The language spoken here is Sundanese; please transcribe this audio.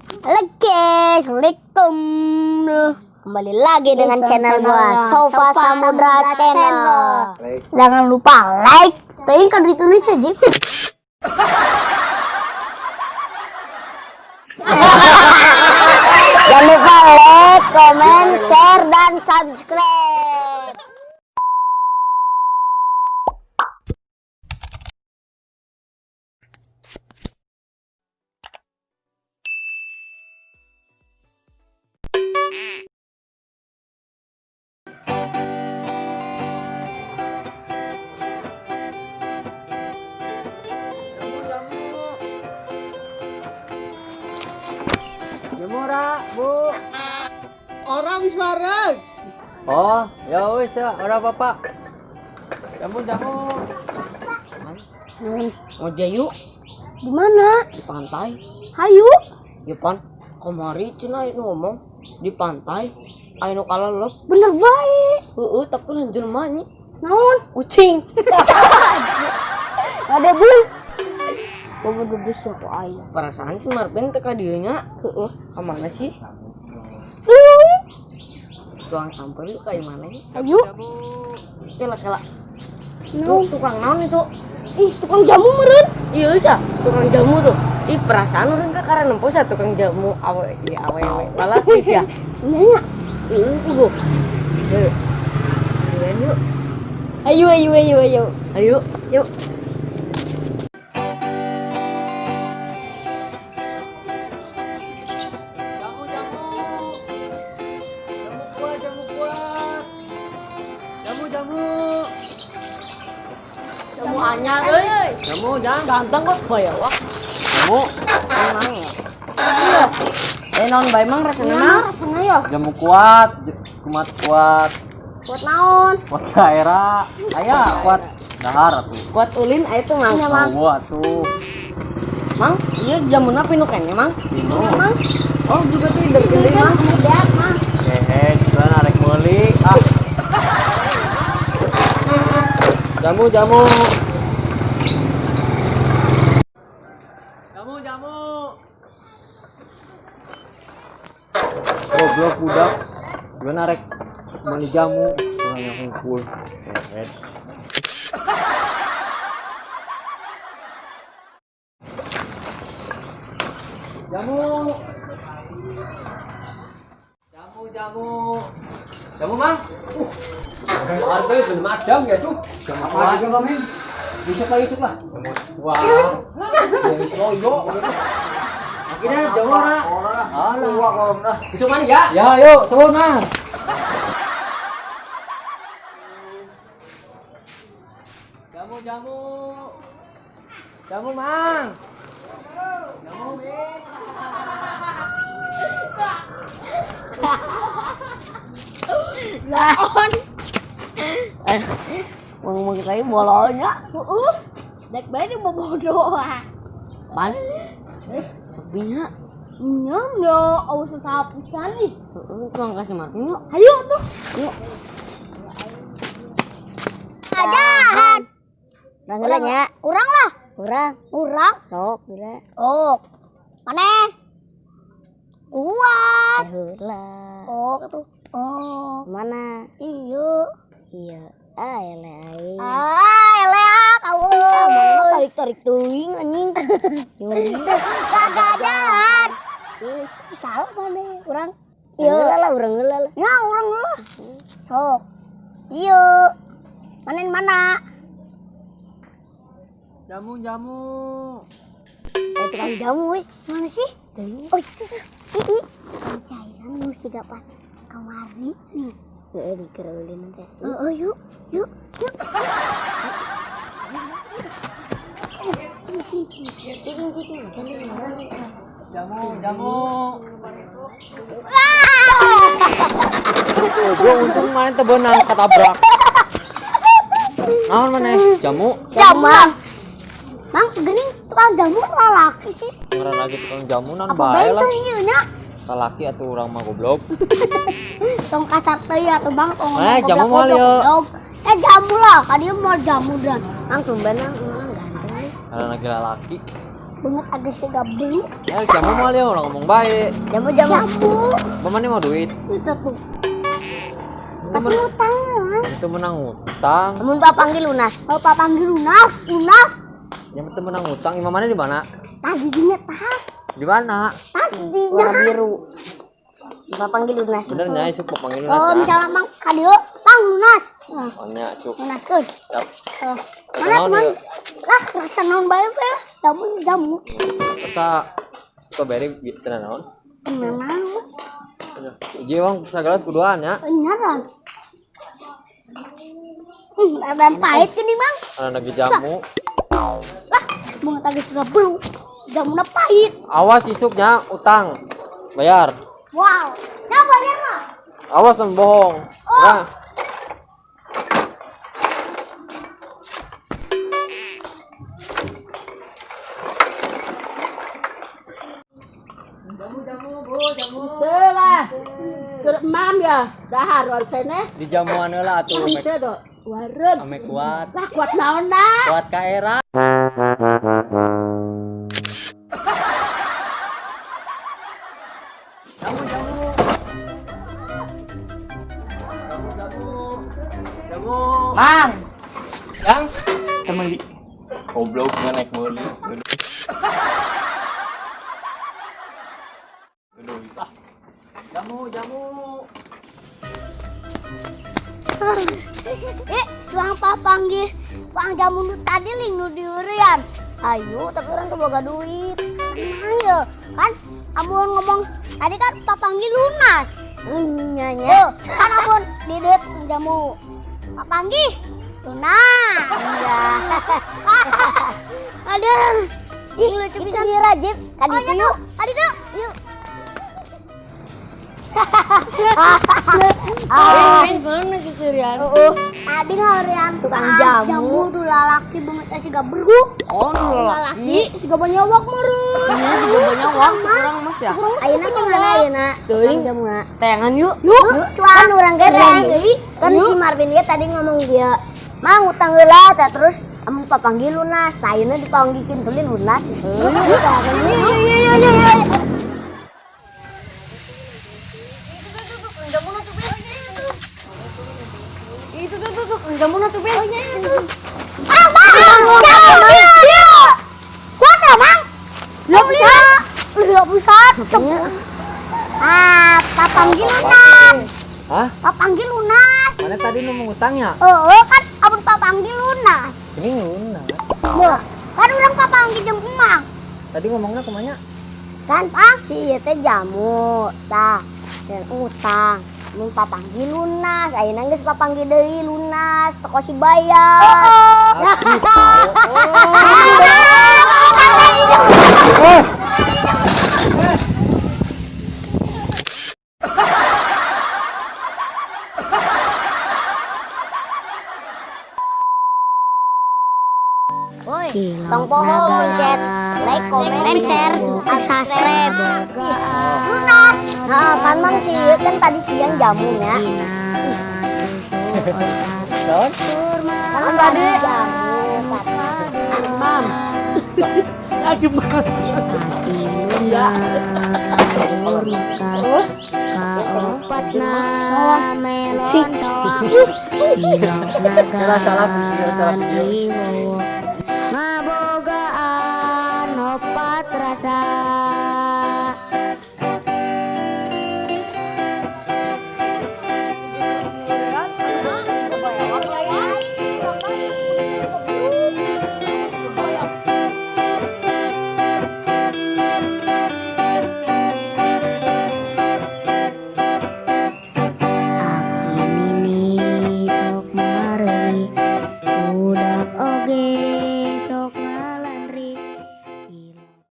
Oke, assalamualaikum. Kembali lagi dengan channel gua, Sofa Samudra Channel. Jangan lupa like. Tapi kan ditulis aja. Jangan lupa like, comment, share, dan subscribe. Jamu ora, Bu? Ora, wis wareg. Oh, ya wis ya, ora apa-apa. Jamu, jamu. Ngojek yuk. Di mana? Di pantai. Hayu. Ya pan, kamari cenah itu ngomong di pantai aya nu kalelep. Bener baik. Heeh, tapi lain jelema nya. Naon? Kucing. Ada bul. Bobo duduk siapa ayah. Perasaan si Marvin teh ka dieu nya. Heeh, ka mana sih? Tuh. Tukang samper yuk ka mana? Ayo. Kela kela. Naon? Tuh, tukang naon itu? Ih, tukang jamu meureun. Iya sa, tukang jamu tuh. Ih, perasaan urang ka karena nempo sa tukang jamu awe iya awewe. Lalaki sia. Iya nya. Heeh, kudu. Heuh. Duluan yuk. Ayo, ayo, ayo, ayo. Ayo, yuk. Jamu, jamu. Jamu kuat, jamu kuat. Jamu, jamu. Jamu anyar euy. Jamu, jam. Ganteng kok boy wah. Jamu. Emang ya. Eh, naon bae mang rasana Nah, rasanya ya. Jamu kuat, kumat kuat. Buat naon? Kuat daerah. Aya kuat dahar atuh. Kuat ulin aya tuh mang. Iya, Mang. Oh, atuh. Mang, iya jamuna pinu keneh mang. Pinu. Mang. Oh, juga tuh dari gede mang. Bedak, Mang. Hehe, cuman arek meuli. Ah. Jamu, jamu. Jamu, jamu. Goblok budak. Gimana rek meuli jamu, kurang yang kumpul. Hehe. Jamu. Jamu, jamu. Jamu, Mang. Harganya belum ada ya tuh. Jamu apa aja, Bang? Bisa lagi cuk lah. Wah. Yo. Akhirnya jamu ora. Alah. Bisa mana ya? Ya, yuk, suwun, Mang. Jamu, jamu. Jamu, Mang. Jamu, Ming. Naon? Eh, mang mang saya bolonya. Heeh. Dek bae di bobodo. Pan. Sepinya. Nyam do, awas sesapusan nih. Heeh, tukang kasih Marvin yuk. Ayo tuh. Yuk. Ajahan. Urang heula nya. Urang lah. Urang. Urang. Sok gila. Oh. Mana? Kuat. Heula. Oh, tuh. Oh. Mana? Iya. Iya. Ah, eleh aing. Ah, eleh kau. Ah, mana mah tarik-tarik teuing anjing. Nyuri. Gagajahan. Ih, Salah mana? Urang. Iya lah, urang heula lah. Ya, urang lah. Sok. Iya. Mana mana? Jamu, jamu. Eh, tukang jamu euy. Mana sih? Teuing. Oh, itu tuh. Ih, tukang cairan nu siga pas kamari nih. Heeh, dikereulin teh. Oh, oh, yuk, yuk, yuk. Jamu, jamu. Gua untung mana teu beunang ketabrak. Naon maneh? Jamu. Jamu. Mang, geuning tukang jamu lalaki sih. Ngaran lagi tukang jamu nan Apa bae lah. benteng ieu nya? Lalaki atuh urang mah goblok. Tong kasar teh ya tuh Bang, tong Eh, ngomong jamu goblok, moal yeuh. goblok. Eh, jamu lah, ka dieu moal jamu dan. Mang tumben mang ganteng nih. Ngaran lagi lalaki. Banget agak segabung. Ya jamu mah dia orang ngomong baik. Jamu jamu. Jamu. Mama nih mau duit. Itu tuh. Tapi utang mah. Itu menang utang. Mun Pak panggil lunas. Oh, Pak panggil lunas, lunas. Yang penting menang utang. Imam mana di mana? Tadi dinya tak. Di mana? Tadi Warna biru. Pak panggil lunas. Bener nya isuk Pak panggil lunas. Oh, misalnya mang kadio, pang lunas. Nah, Oh nya isuk. lunaskeun. Siap. Oh. Mana teman? Lah, rasa naon bae we lah. Jamu jamu. Rasa strawberry tenan naon? Tenan naon? Uji bang segala kuduan ya. Beneran. Ada pahit gini bang. Ada lagi jamu. Lah, mau tagih segablu. Jamuna pahit. Awas isuknya utang. Bayar. Wow. Ya bayar mah. Awas non bohong. Oh. Nah. Lah. Mam ya, dahar warsene. Di jamuan heula atuh. Teu do. Wareun. Ame kuat. Lah kuat naon nah? Kuat ka era. Jamu jamu. Jamu jamu. Jamu. Mang, Yang temeli. goblok nggak naik meuli. Jamu jamu. Tukang Pak panggil tukang jamu nu tadi ling nu diurian. Ayo, tapi orang tuh boga duit. Tenang ya, kan amun ngomong tadi kan Pak panggil lunas. Nya nya. Oh, kan amun di duit jamu. Pak panggil lunas. Iya. Aduh. Ih, lucu Itu pisan. si Rajib. Kadi Oh, itu iya yuk. tuh. Tadi tuh. Yuk. Ah. Main kulo nasi curian. Tadi ngarian Tukang jamu. Jamu du lalaki banget aja gak bergu. Oh, Lalaki siga banyawak meureun. Iya, juga banyak uang kurang mas ya. Ayeuna kemana ayeuna? Teuing. Tukang jamu na. Tayangan yuk. Yuk, kan urang ge Urang teh. Kan si Marvin dia tadi ngomong dia, "Mang utang heula," tah terus amun papanggil lunas. Tah ayeuna dipanggilkeun tuluy lunas. Yuk, yuk, yuk, yuk. Itu tuh tuh tuh jamu tuh Be. Ah, Bang. Jamu dia. Kuat ya, Bang? Belum bisa. Belum bisa. Ah, Pak panggil lunas. Hah? Pak panggil lunas. Mana tadi lu mengutangnya? Oh, kan amun Pak panggil lunas. Ini lunas. Loh, kan orang Pak panggil jeung emang. Tadi ngomongnya kemana? Kan si ieu teh jamu, tah dan utang. Mun papanggil lunas, ayeuna geus papanggil deui lunas, toko si bayar. Oh. Woi, tong poho mencet like, comment, And share, subscribe. Lunas. Nah, kan Mang si ieu kan tadi siang jamunya. Don? Kan tadi jamu. Mam. Lagi makan. Iya. Kira salah, kira salah video.